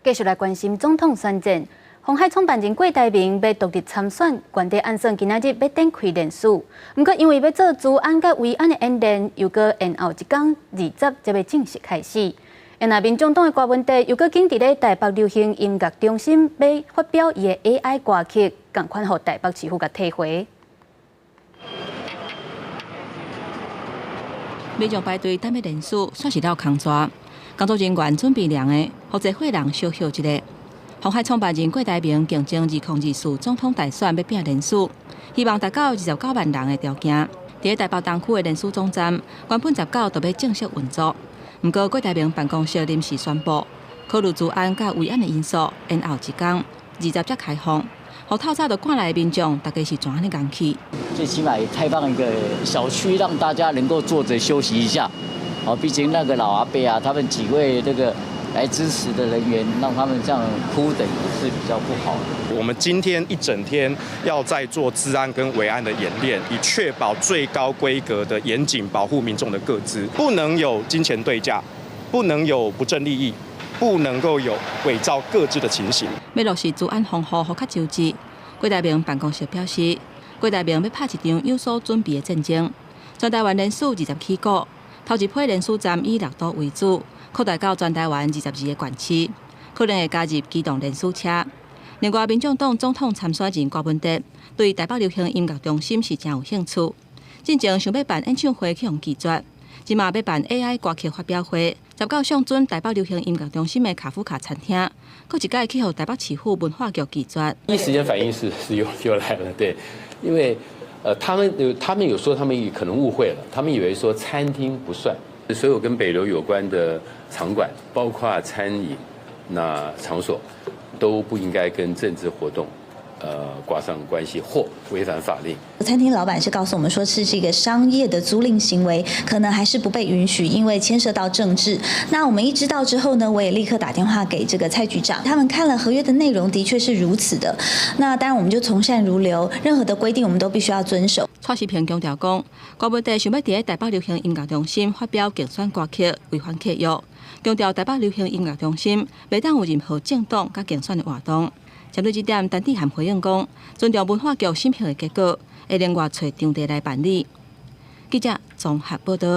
繼續來關心總統選戰，鴻海創辦人郭台銘欲獨立參選，原底按算今仔日欲展開連署，毋過因為欲做資安佮維安的演練，又閣延後一工，二十才欲正式開始。若民眾黨的柯文哲又閣緊佇咧台北流行音樂中心欲發表伊的 AI 歌曲，仝款予台北市府共退回。民眾排隊等欲連署，算是落空逝。工作人員準備涼的，予濟歲人小歇一下。鴻海創辦人郭台銘競爭2024總統大選欲拼連署，希望達到29萬人的條件。佇台北東區的連署總站，原本十九就欲正式運作，毋過郭台銘辦公室臨時宣布，考慮資安佮維安的因素，延後一工，二十才開放。予透早就趕來的民眾，大家是怎按呢共去？最起碼開放一個小區，讓大家能夠坐着休息一下。哦，畢竟那個老阿伯啊，他們幾位這個來支持的人員，讓他們這樣苦等也是比較不好的。我們今天一整天要在做資安跟維安的演練，以確保最高規格的嚴謹保護民眾的個資，不能有金錢對價，不能有不正利益，不能夠有偽造個資的情形。欲落實資安防護，予較周至。郭台銘辦公室表示，郭台銘欲拍一場有所準備的戰爭，全台灣連署二十起鼓。頭一批連署站以六都為主，擴大到全台灣22個縣市，可能會加入機動連署車。另外，民眾黨總統參選人柯文哲對台北流行音樂中心是誠有興趣，進前想欲辦演唱會去予拒絕，這馬欲辦 AI 歌曲發表會，十九相準台北流行音樂中心的卡夫卡餐廳，閣一擺去予台北市府文化局拒絕。第一時間反應是又來了，對，因為他們有說他們可能誤會了，他們以為說餐廳不算，所有跟北流有關的場館，包括餐飲那場所，都不應該跟政治活動掛上關係或違反法令。餐廳老闆是告訴我們說，是這個商業的租賃行為，可能還是不被允許，因為牽涉到政治。那我們一知道之後呢，我也立刻打電話給這個蔡局長，他們看了合約的內容，的確是如此的。那當然，我們就從善如流，任何的規定我們都必須要遵守。蔡時平強調講，柯文哲想欲佇台北流行音樂中心發表競選歌曲，違反契約，強調台北流行音樂中心袂當有任何政黨佮競選的活動。針對這點，陳智菡回應講，尊重文化局審核的結果，會另外揣場地來辦理。記者綜合報道。